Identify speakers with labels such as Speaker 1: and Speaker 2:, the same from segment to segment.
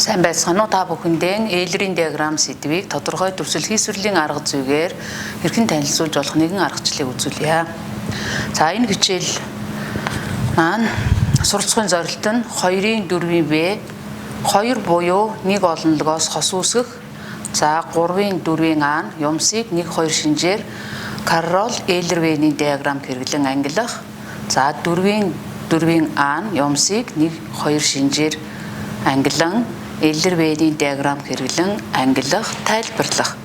Speaker 1: Сайн байцгаана уу, та бүхэндээ Эйлерийн диаграм сэдвийг тодорхой дүрслэл хийсвэрлийн арга зүйгээр хэрхэн танилцуулж болох нэгэн аргачлалыг үзүүлье. За, энэ хичээл маань суралцахын зорилт нь 2-ын 4-ийн В 2 буюу 1 олонлогоос хос үүсгэх, за 3-ын 4-ийн А нь юмсыг 1 2 шинжээр Каррол Эйлер-Вений диаграм хэрэглэн ангилах, за 4-ийн 4-ийн А нь юмсыг 1 2 шинжээр ангилан Эйлер-Вений диаграм хэрэглэн ангилах, тайлбарлах.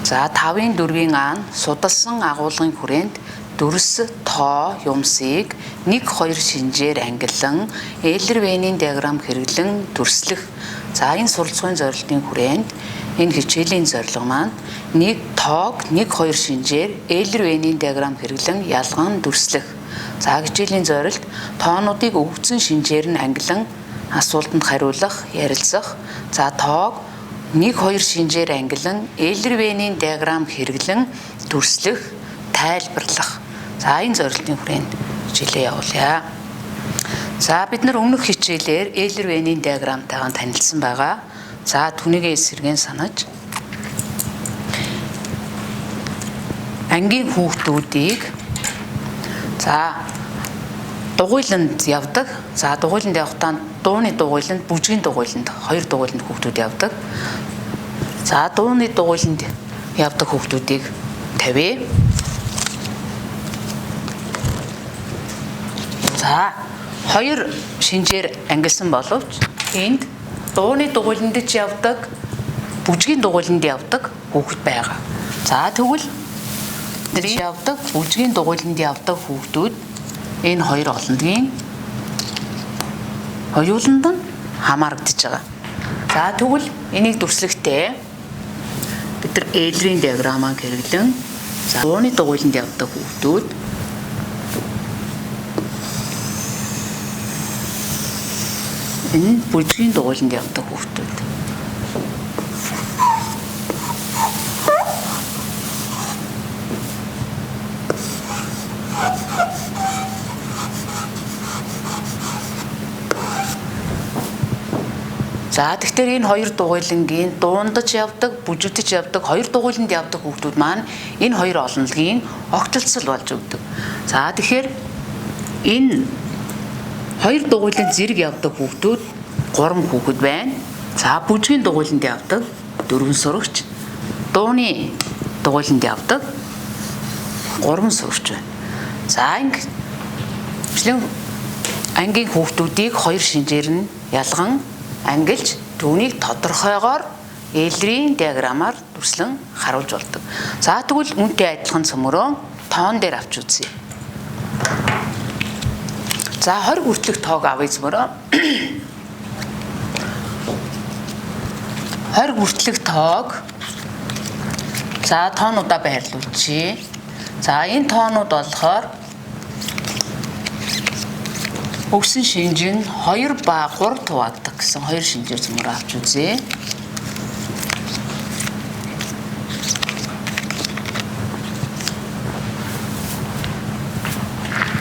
Speaker 1: За 5-ын 4-ийн А нь судалсан агуулгын хүрээнд дүрс, тоо, юмсыг 1 2 шинжээр ангилан Эйлер-Вений диаграм хэрэглэн дүрслэх. За энэ суралцахын зорилтын хүрээнд энэ хичээлийн зорилго маань нэг тоог 1 2 шинжээр Эйлер-Вений диаграм хэрэглэн ялган дүрслэх. За хичээлийн зорилт тоонуудыг өвгцэн шинжээр нь ангилан асуултанд хариулах, ярилцах. За тоог 1 2 шинжээр ангилан Эйлер-Вений диаграм хэрэглэн дүрслэх, тайлбарлах. За энэ зорилтын хүрээнд хичээлээ явуулъя. За бид нар өмнөх хичээлээр Эйлер-Вений диаграмтайгаа танилцсан байгаа. За түүнийгээ сэргээн санаж ангийн хүүхдүүдийг за дугуйланд явдаг. За дугуйланд явахдаа дууны дугуйланд, бүжгийн дугуйланд, хоёр дугуйланд хүүхдүүд явдаг. За дууны дугуйланд явдаг хүүхдүүдийг тавья. За хоёр шинжээр ангилсан боловч энд дууны дугуйланд ч явдаг, бүжгийн дугуйланд явдаг хүүхэд байгаа. За тэгвэл явдаг, бүжгийн дугуйланд явдаг хүүхдүүд энэ хоёр олондгийн хоёуланд нь хамаарагдаж байгаа. За тэгвэл энийг дүрслэхдээ бид нар Эйлерийн диаграммаа хэрэглэн за дууны дугуйланд явдаг хүүхдүүд энэ бүжгийн дугуйланд явдаг хүүхдүүд. За тэгэхээр энэ хоёр дугуйлангийн дуундаж явдаг, бүжигдэж явдаг, хоёр дугуйланд явдаг хүүхдүүд маань энэ хоёр олонлогийн огтлцол болж өгдөг. За тэгэхээр энэ хоёр дугуйланд зэрэг явдаг хүүхдүүд 3 хүүхэд байна. За бүжгийн дугуйланд явдаг 4 сурагч, дууны дугуйланд явдаг 3 сурагч байна. За ингэчлэн ангийн хүүхдүүдийг хоёр шинжээр нь ялган ангилж түүнийг тодорхойгоор Эйлерийн диаграммаар дүрслэн харуулж болдог. За тэгвэл үүнтэй адилхан цөмөрөө тоон дээр авч үзье. За 20 хүртэлх тоог авъя цөмөрөө. 20 хүртэлх тоог за тоонуудаа байрлуулчихъя. За энэ тоонууд болохоор өгсөн шинж нь 2 ба 3 хуваагдах гэсэн хоёр шинжээр цөмөрөө авч үзье.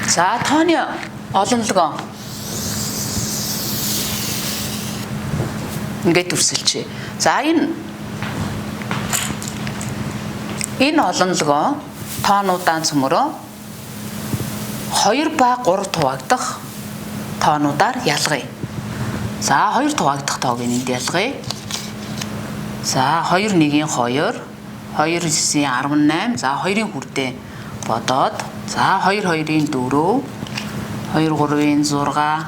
Speaker 1: За тооны олонлогоо ингээд дүрсэлчээ. За энэ олонлогоо тоонуудаа цөмөрөө 2 ба 3 хуваагдах тоонуудаар ялгая. За 2 хуваагдах тоог энд ялгая. За 2 1-ийн 2, 2 9-ийн 18, за 2-ын хүрдээ бодоод за 2 2-ын 4, 2 3-ын 6.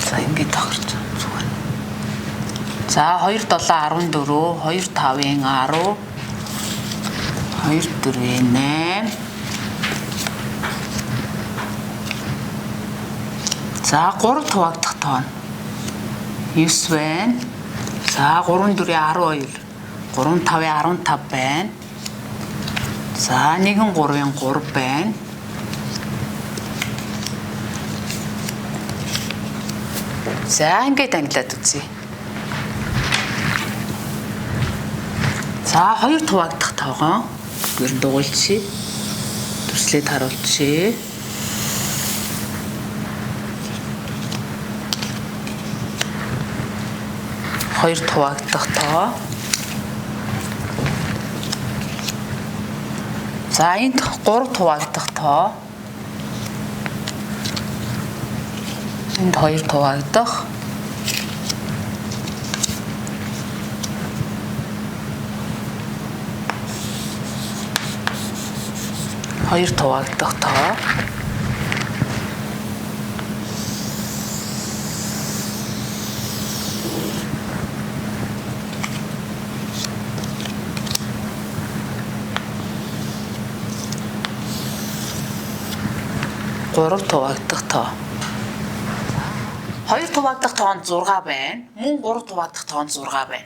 Speaker 1: За ингээд тохирч зүгээр. За 2 7 14, 2 5-ын 10, 2 4-ийн 8. За 3 хуваагдах тоон 9 байна. За 3 4-ийн 12, 3 5-ын 15 байна. За 1 3-ын 3 байна. За ингээд ангилаад үзье. За 2 хуваагдах тоогоо ер нь дугуйлчихъя. Дүрслээд харуулчихъя. 2 хуваагдах тоо. За энд 3 хуваагдах тоо. Энд 2 хуваагдах. 2 хуваагдах тоо. 3 хуваагдах тоо. 2 хуваагдах тоонд 6 байна. Мөн 3 хуваагдах тоонд 6 байна.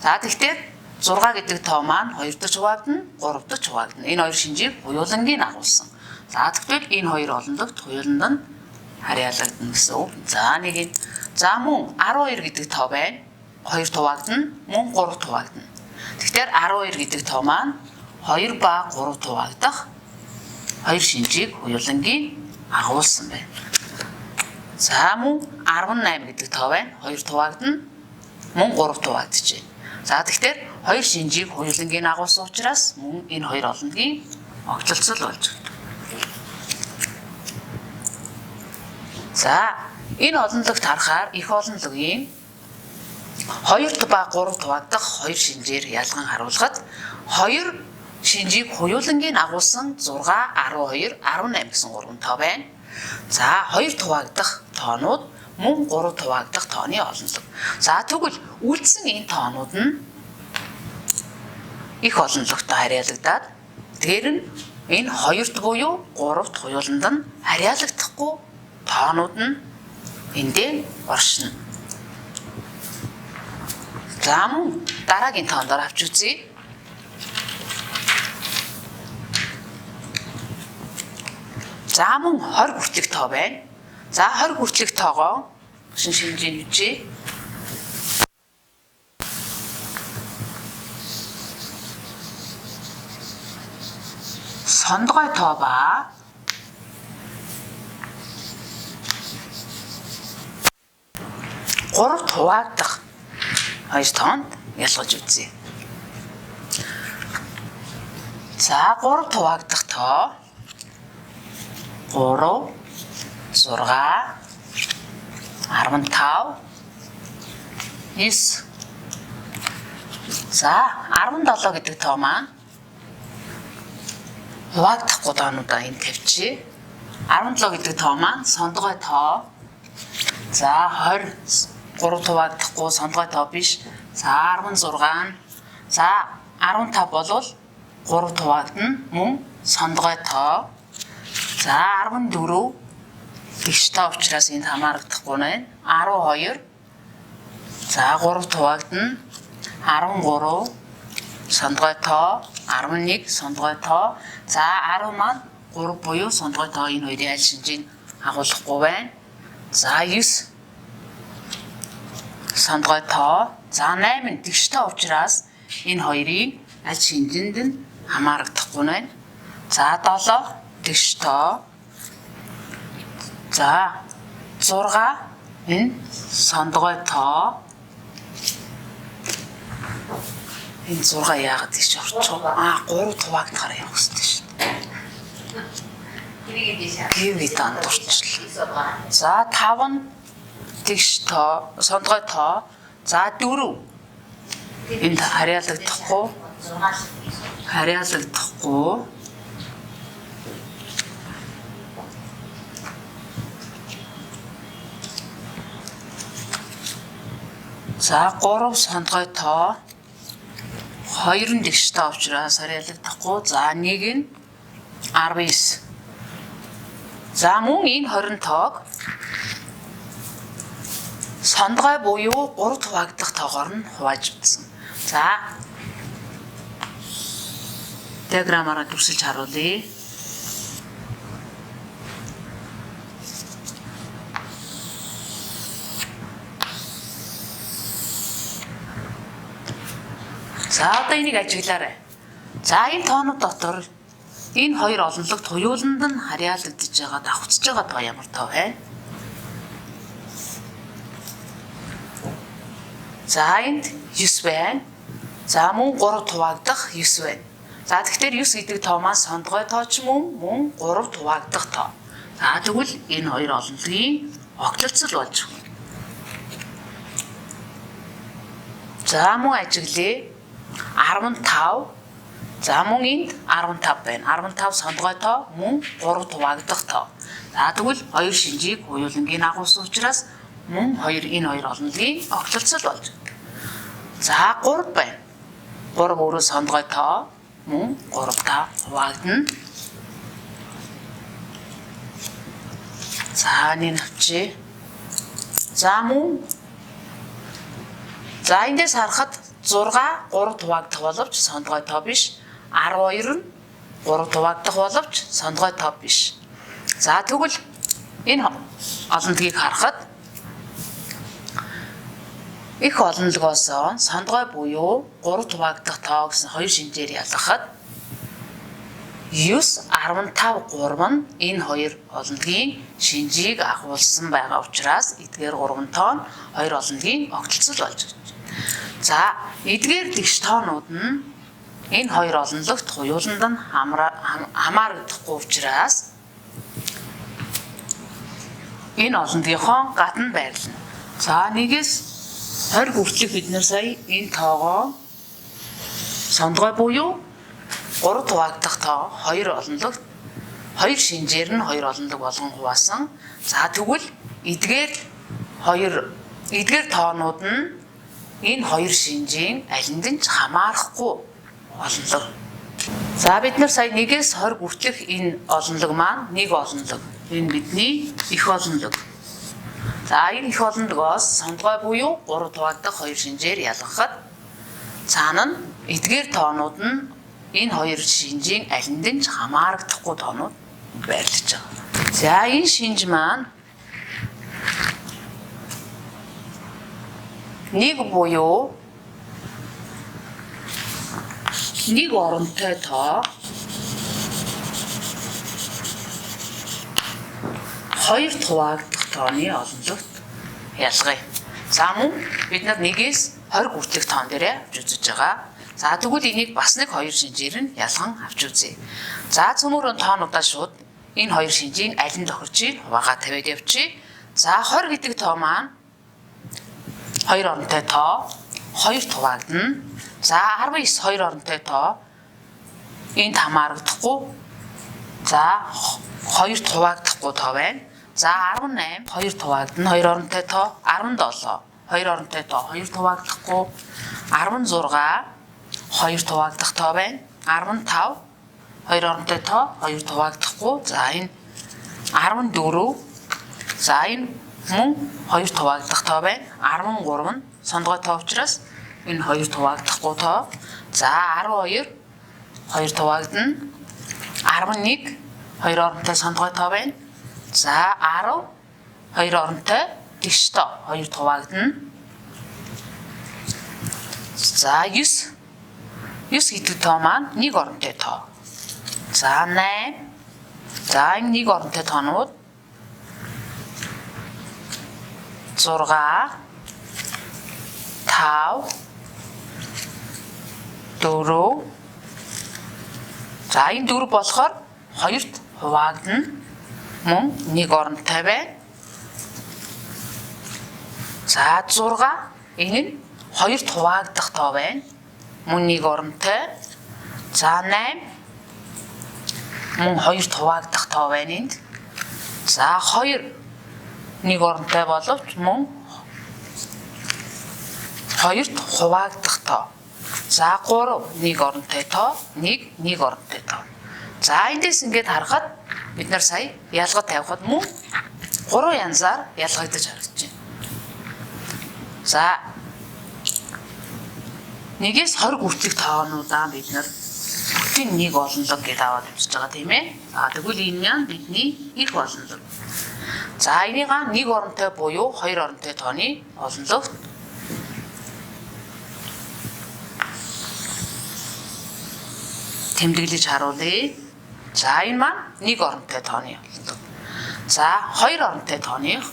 Speaker 1: За тэгэхээр 6 гэдэг тоо маань 2 дахь хуваагдана, 3 дахь хуваагдана. Энэ хоёр шинжийг хуйлангийн агуулсан. За тэгвэл энэ хоёр олонлогт хуйланд нь харьяалагдана гэсэн үг. За нэг нь за мөн 12 гэдэг тоо байна. 2 хуваагдана, мөн 3 хуваагдана. Тэгэхээр 12 гэдэг тоо маань 2 ба 3 хуваагдах хоёр шинжийг хуйлангийн агуулсан байна. За мөн 18 гэдэг тоо байна. 2 хуваагдана, мөн 3 хуваагдаж байна. За тэгэхээр хоёр шинжийг хуйлангийн агуулсан учраас мөн энэ хоёр олонлогийн огтлцол болж байна. За энэ олонлогт харахаар их олонлогийн 2 ба 3 хуваагдах хоёр шинжээр ялган харуулхад хоёр шинжийг хуйлангийн агуулсан 6, 12, 18 гэсэн гурван тоо байна. За 2 хуваагдах тоонууд мөн 3 хуваагдах тооны олонлог. За тэгвэл үлдсэн энэ тоонууд нь их олонлогтой харьяалагдаад тэр нь энэ 2-т буюу 3-т хуйланд нь харьяалагдахгүй тоонууд нь эндээ оршино. За мөн дараагийн тоон дээр авч үзье. За мөн 20 хүртэлх тоо байна. За 20 хүртэлх тоогоо шин шинжийг бичье. Сондгой тоо ба 3 хуваагдах хоёр тоонд ялгаж үзье. За 3 хуваагдах тоо 3, 6, 15, 9. За 17 гэдэг тоо маань хуваагдахгүй тоонуудаа энд тавьчих. 17 гэдэг тоо маань сондгой тоо. За 23 хуваагдахгүй сондгой тоо биш. За 16 нь. За 15 болвол 3 хуваагдана мөн сондгой тоо. За 14 тэгш тоо учраас энд хамаарагдахгүй байна. 12 за 3 хуваагдана. 13 сондгой тоо, 11 сондгой тоо. За 10 маань 3 буюу сондгой тоо энэ хоёрын аль шинжийг агуулахгүй байна. За 9 сондгой тоо. За 8 нь тэгш тоо учраас энэ хоёрын аль шинжинд нь хамаарагдахгүй байна. За 7 тэгш тоо. За 6 энэ сондгой тоо. Энэ 6 яагаад тийш орчих вэ? 3 хуваагдахаар явах хэрэгтэй шүү дээ. Гиви дандурчлаа. За 5 нь тэгш тоо, сондгой тоо. За 4 энд харьяалагдахгүй. Харьяалагдахгүй. За 3 сондгой тоо. 2 нь тэгш тоо учраас харьяалагдахгүй. За 1 нь 19. За мөн энэ 20 тоог сондгой буюу 3 хуваагдах тоогоор нь хувааж үзсэн. За диаграммаараа дүрсэлж харуулъя. За одоо энийг ажиглаарай. За энэ тоонууд дотор энэ хоёр олонлогт хуйланд нь харьяалагдж байгаа давхцаж байгаа тоо ямар тоо вэ? За энд 9 байна. За мөн 3 хуваагдах 9 байна. За тэгэхээр 9 гэдэг тоо маань сондгой тоо ч мөн 3 хуваагдах тоо. За тэгвэл энэ хоёр олонлогийн огтлцол болж өгнө. За мөн ажиглая. 15. За мөн энд 15 байна. 15 сондгой тоо мөн 3 хуваагдах тоо. За тэгвэл хоёр шинжийг хоёулангийн агуулсан учраас мөн хоёр энэ хоёр олонлогийн огтлцол болж өгдөг. За 3 байна. 3 өөрөө сондгой тоо мөн 3 та хуваагдана. За нэг авчи. За мөн за эндээс харахад 6 3 хуваагдах боловч сондгой тоо биш. 12 нь 3 хуваагдах боловч сондгой тоо биш. За тэгвэл энэ олонлогийг харахад их олонлогоос сондгой буюу 3 хуваагдах тоо гэсэн хоёр шинжээр ялгахад 9 15 3 нь энэ хоёр олонлогийн шинжийг агуулсан байгаа учраас эдгээр 3 тоо нь хоёр олонлогийн огтлцол болж өгч. За эдгээр тэгш тоонууд нь энэ хоёр олонлогт хоёуланд нь хамаарагдахгүй учраас энэ олонлогийнхоо гадна байрлана. За нэгээс 20 хүртэлх бид нар сая энэ тоогоо сондгой буюу 3 хуваагдах тоо хоёр олонлогт хоёр шинжээр нь хоёр олонлог болгон хуваасан. За тэгвэл эдгээр тоонууд нь энэ хоёр шинжийн алинд нь ч хамаарахгүй олонлог. За бид нар сая нэгээс 20 хүртэлх энэ олонлог маань нэг олонлог. Энэ бидний их олонлог. За энэ их олонлогоос сондгой буюу 3 хуваагдах хоёр шинжээр ялгахад цаана нь эдгээр тоонууд нь энэ хоёр шинжийн алинд нь ч хамаарагдахгүй тоонууд байрлаж байгаа. За энэ шинж маань нэг буюу нэг оронтой тоо хоёр хуваагдах тооны олонлогт ялгая. За мөн бид нар нэгээс 20 хүртэлх тоон дээр авч үзэж байгаа. За тэгвэл энийг бас нэг хоёр шинжээр нь ялган авч үзье. За цөмөрөн тоонуудаа шууд энэ хоёр шинжийн аль нь тохирч хуваагаа тавиад явчих. За 20 гэдэг тоо маань хоёр оронтой тоо хоёр хуваагдана. За 19 хоёр оронтой тоо энд хамаарагдахгүй. За хоёр хуваагдахгүй тоо байна. За 18 хоёр хуваагдана, хоёр оронтой тоо. 17 хоёр оронтой тоо хоёр хуваагдахгүй. 16 хоёр хуваагдах тоо байна. 15 хоёр оронтой тоо хоёр хуваагдахгүй. За энэ 14 за энэ мөн хоёр хуваагдах тоо байна. 13 нь сондгой тоо учраас энэ хоёр хуваагдахгүй тоо. За 12 хоёр хуваагдана. 11 хоёр оронтой сондгой тоо байна. За 10 хоёр оронтой тэгш тоо хоёр хуваагдана. За 9 гэдэг тоо маань нэг оронтой тоо. За 8 за энэ нэг оронтой тоонууд 6 5 4 за энэ 4 болохоор хоёрт хуваагдана. Мөн нэг оронтой байна. За 6 энэ нь хоёрт хуваагдах тоо байна. Мөн нэг оронтой. За 8 мөн хоёрт хуваагдах тоо байна энд. За 2 нэг оронтой боловч мөн хоёрт хуваагдах тоо. За 3 нэг оронтой тоо, 1 нэг оронтой тоо. За эндээс ингээд харахад бид нар сая ялгад тавихад мөн 3 янзаар ялгагдаж харагдаж байна. За нэгээс 20 хүртэлх тоонуудаа бид нар бүтэн нэг олонлог гэдээ аваад үзэж байгаа тийм ээ. За тэгвэл энэ маань бидний их олонлог. За энийга нэг оронтой буюу хоёр оронтой тооны олонлогт тэмдэглэж харуулъя. За энэ маань нэг оронтой тооны олонлог. За хоёр оронтой тооны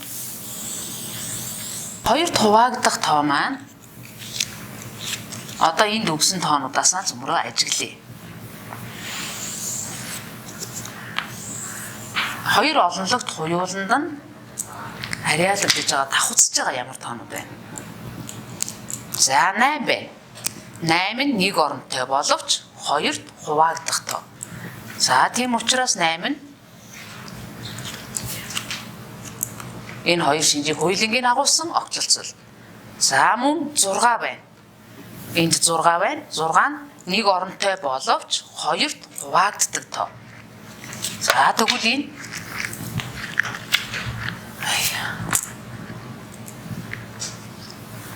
Speaker 1: хоёр хуваагдах тоо маань Одоо энд өгсөн тоонуудаас нь цөмрөө ажиглая. Хоёр олонлогт хуйланд нь харьяалагдж байгаа давхцаж байгаа ямар тоонууд байна? За 8 байна. 8 нь нэг оронтой боловч хоёрт хуваагдах тоо. За тийм учраас 8 нь энэ хоёр шинжийг хуйлангийн агуулсан огцолцол. За мөн 6 байна. Энд 6 байна. 6 нь нэг оронтой боловч хоёрт хуваагддаг тоо. За тэгвэл энэ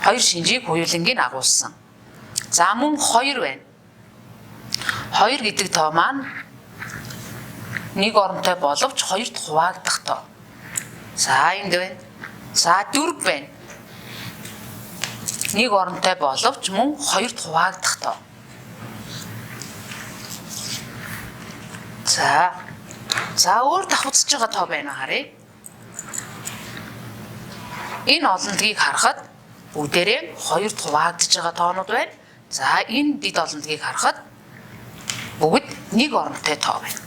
Speaker 1: хоёр шинжийг хуйлангийн агуулсан. За мөн 2 байна. 2 гэдэг тоо маань нэг оронтой боловч хоёрт хуваагдах тоо. За энд байна. За 4 байна. Нэг оронтой боловч мөн хоёрт хуваагдах тоо. За. За өөр давхцаж байгаа тоо байна харъя. Энэ олонлогийг харахад бүгдээрээ хоёрт хуваагдж байгаа тоонууд байна. За энэ дэд олонлогийг харахад бүгд нэг оронтой тоо байна.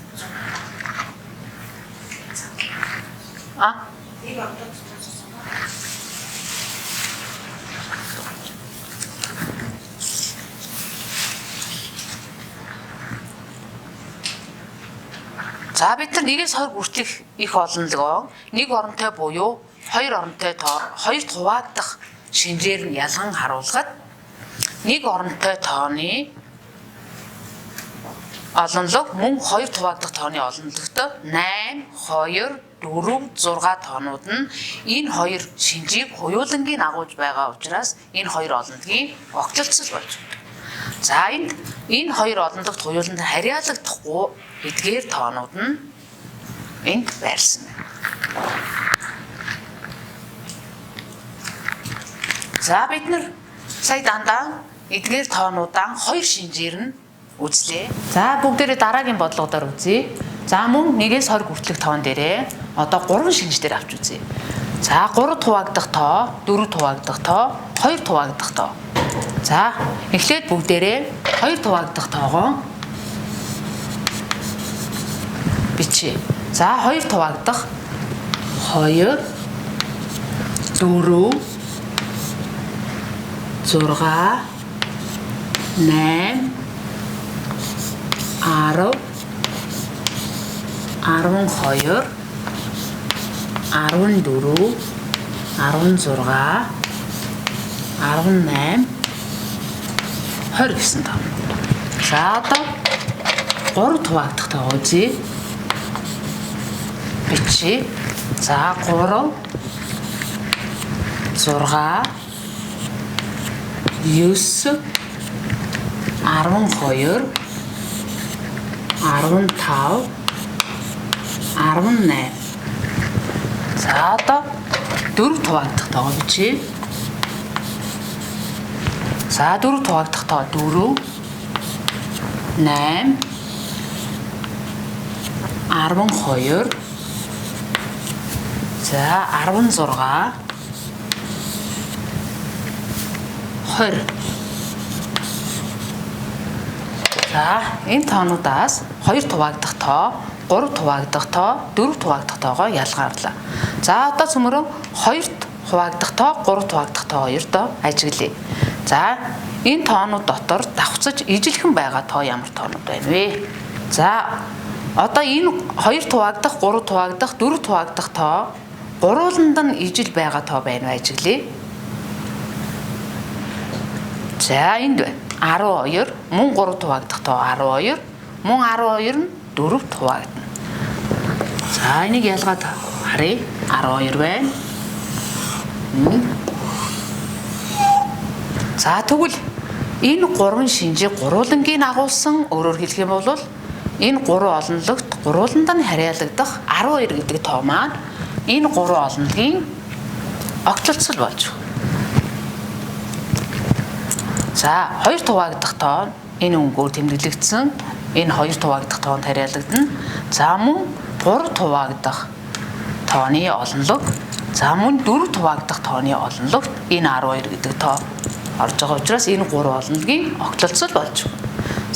Speaker 1: А?
Speaker 2: Нэг оронтой туссан.
Speaker 1: За бид нар нэгээс хоёр хүртэлх их олонлогоо нэг оронтой буюу хоёр оронтой тоо хоёрт хуваагдах шинжээр нь ялган харуулхад нэг оронтой тооны олонлог мөн хоёрт хуваагдах тооны олонлогтой 8, 2, 4, 6 тоонууд нь энэ хоёр шинжийг хуйлангийн агуулж байгаа учраас энэ хоёр олонлогийн огцолцол болж байна. За энд энэ хоёр олонлогт хуйланд харьяалагдахгүй эдгээр тоонууд нь энд байрсан байна. За бид нар сая дандаа эдгээр тоонуудаа хоёр шинжээр нь үзлээ. За бүгдээрээ дараагийн бодлогодоор үзье. За мөн 1-ээс 20 хүртэлх тоон дээрээ одоо 3 шинж дээр авч үзье. За 3 хуваагдах тоо, 4 хуваагдах тоо, 2 хуваагдах тоо. За эхлээд бүгдээрээ 2 хуваагдах тоогоо бичье. За 2 хуваагдах 2 4 6 8 10 12 14 16 18 20 гэсэн тоо. За одоо 3 хуваагдах тоо үзье. Бичье. За 3 6 9 12 15 18. За одоо 4 хуваагдах тоо бичье. За 4 хуваагдах тоо 4 8 12 за 16 20. За энэ тоонуудаас 2 хуваагдах тоо, 3 хуваагдах тоо, 4 хуваагдах тоогоо ялгаарлаа. За одоо цөмөрөө 2 хуваагдах тоо, 3 хуваагдах тоо хоёртоо ажиглая. За энэ тоонууд дотор давхцаж ижилхэн байгаа тоо ямар тоонууд байна вэ? За одоо энэ 2 хуваагдах, 3 хуваагдах, 4 хуваагдах тоо гурвууланд нь ижил байгаа тоо байна вэ ажиглая. За энд байна. 12 мөн 3 хуваагдах тоо 12 мөн 12 нь 4 хуваагдана. За энийг ялгаад харъя. 12 байна. За тэгвэл энэ гурван шинжийг гурвуулангийн агуулсан өөрөөр хэлэх юм бол энэ гурван олонлогт гурвууланд нь харьяалагдах 12 гэдэг тоо маань энэ гурван олонлогийн огцолцол болж байна. За 2 хуваагдах тоо энэ өнгөөр тэмдэглэгдсэн. Энэ 2 хуваагдах тоонд харьяалагдана. За мөн 3 хуваагдах тооны олонлог, за мөн 4 хуваагдах тооны олонлогт энэ 12 гэдэг тоо орж байгаа учраас энэ 3 олонлогийн огтлолцол болж өгнө.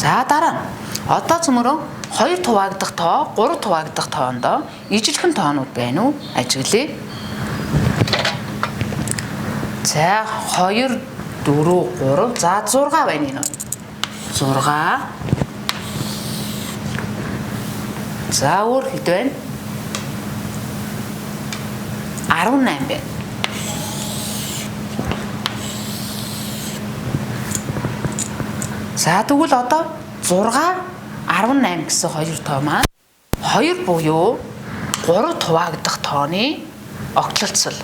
Speaker 1: За дараа нь одоо цөмөрөө 2 хуваагдах тоо, 3 хуваагдах тоондоо ижилхэн тоонууд байна уу? Ажиглая. За 2 4 3 за 6 байна энэ. 6. За өөр хэд байна? 18 байна. За тэгвэл одоо 6 18 гэсэн хоёр тоо маань 2 буюу 3 хуваагдах тооны огтлолцол.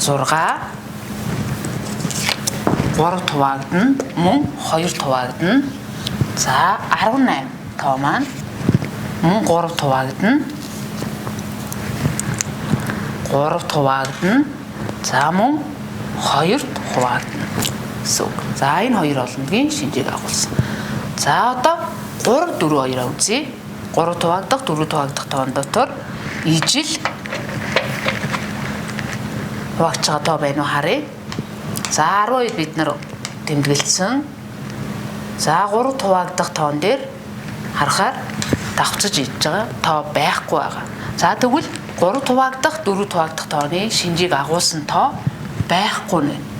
Speaker 1: 6 3 хуваагдана, мөн 2 хуваагдана. За 18 тоо маань мөн 3 хуваагдана. 3 хуваагдана. За мөн 2 хуваагдана гэсэн үг. За энэ хоёр олонлогийн шинжийг агуулсан. За одоо 3 4 2-аа үзье. 3 хуваагдах, 4 хуваагдах тоон дотор ижил хуваагдж байгаа тоо байна уу харъя. За 12 бид нар тэмдэглэсэн. За 3 хуваагдах тоон дээр харахаар давхцаж ижиж байгаа тоо байхгүй байгаа. За тэгвэл 3 хуваагдах, 4 хуваагдах тооны шинжийг агуулсан тоо байхгүй нэ.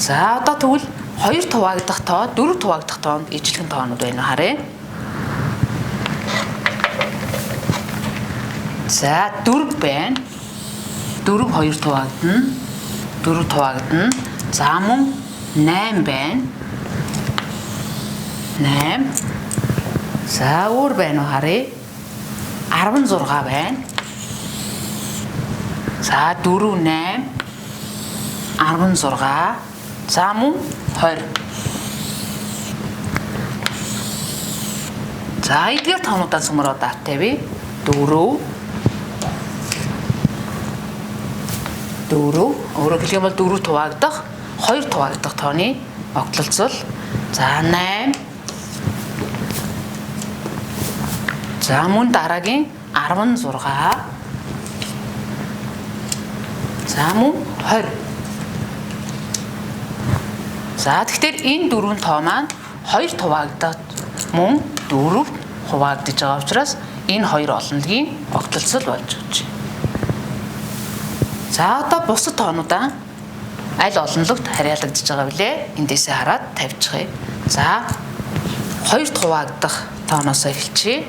Speaker 1: За одоо тэгвэл 2 хуваагдах тоо, 4 хуваагдах тоонд ижилхэн тоонууд байна уу харъя. За 4 байна. 4 2 хуваагдана. 4 хуваагдана. За мөн 8 байна. 8. За өөр байна уу харъя. 16 байна. За 4 8 16. За мөн 20. За эдгээр тоонуудаа цөмөрөө дат тавья. 4 4 өөрөөр хэлэх юм бол 4 хуваагдах, 2 хуваагдах тооны огтлолцол. За 8. За мөн дараагийн 16. За мөн 20. За тэгэхээр энэ дөрвөн тоо маань 2 хуваагдах мөн 4 хуваагдаж байгаа учраас энэ хоёр олонлогийн огтлолцол болж өгч. За одоо бусад тоонуудаа аль олонлогт харьяалагдж байгаа вүлээ? Эндээсээ хараад тавьчихъя. За 2 хуваагдах тооноос эхэлчихье.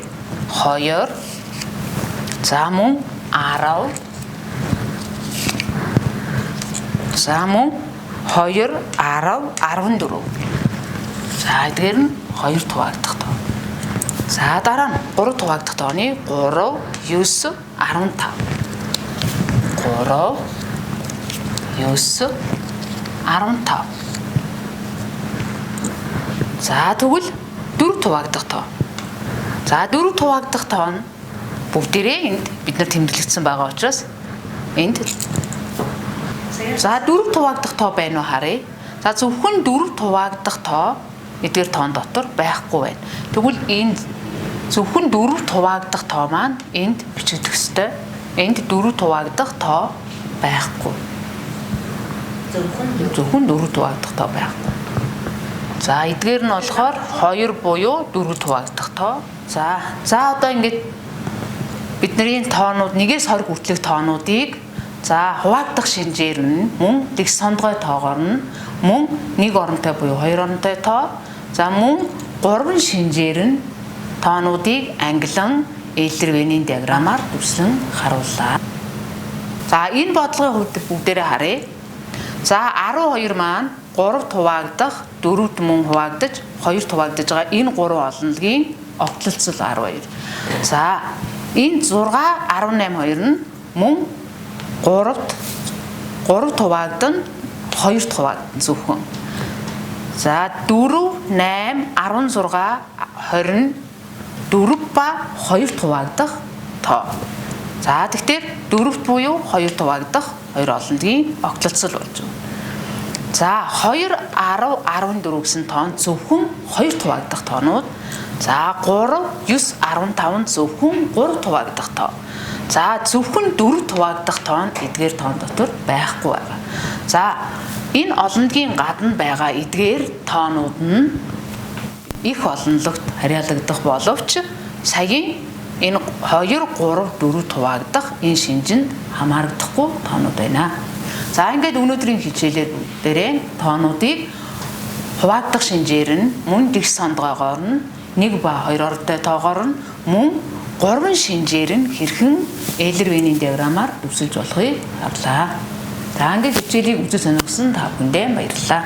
Speaker 1: 2. За мөн 10. За мөн 2 10 14. За эдгээр нь 2 хуваагдах тоо. За дараа нь 3 хуваагдах тооны 3 9 15. 3 9 15. За тэгвэл 4 хуваагдах тоо. За 4 хуваагдах тоо нь бүгдээрээ энд бид нар тэмдэглэгдсэн байгаа учраас энд за 4 хуваагдах тоо байна уу харъя. За зөвхөн 4 хуваагдах тоо эдгээр тоон дотор байхгүй байна. Тэгвэл энд зөвхөн 4 хуваагдах тоо маань энд бичигдэх ёстой. Энд 4 хуваагдах тоо байхгүй. Зөвхөн 4 хуваагдах тоо байхгүй. За эдгээр нь болохоор 2 буюу 4 хуваагдах тоо. За одоо ингээд бидний тоонууд 1-ээс 20 хүртэлх тоонуудыг за хуваагдах шинжээр нь мөн дэгс сондгой тоогоор нь мөн 1 оронтой буюу 2 оронтой тоо, за мөн 3 шинжээр нь тоонуудыг ангилан Эйлер-Венийн диаграммаар дүрслэн харууллаа. За энэ бодлогын хувьд бүгдээрээ харъя. За 12 маань 3 хуваагдах, 4-д мөн хуваагдаж, 2 хуваагдаж байгаа энэ 3 олонлогийн огтлолцол 12. За энэ 6 18 2 нь мөн 3-д 3 хуваагдана, 2 хуваагдана зөвхөн. За 4 8 16 20 4 ба 2 хуваагдах тоо. За тэгэхээр 4-т буюу 2 хуваагдах 2 олонлогийн огтлолцол болж байна. За 2 10 14 гэсэн тоон зөвхөн 2 хуваагдах тоонууд. За 3 9 15 зөвхөн 3 хуваагдах тоо. За, зөвхөн 4 хуваагдах тоон эдгээр тоон дотор байхгүй байгаа. За, энэ олондгийн гадна байгаа эдгээр тоонууд нь их олонлогт харьяалагдах боловч саяын энэ 2 3 4 хуваагдах энэ шинжинд хамаарагдахгүй тоонууд байна. За, ингээд өнөөдрийн хичээлээр бүгдээрээ тоонуудыг хуваагдах шинжээр нь, мөн дэгс сондгойгоор нь, 1 ба 2 ортой тоогоор нь, мөн 3 шинжээр нь хэрхэн Эйлер-Венийн диаграммаар дүрсэлж болохыг харлаа. За, ингээд хичээлийг үзэж сонирхсон та бүхэндээ баярлалаа.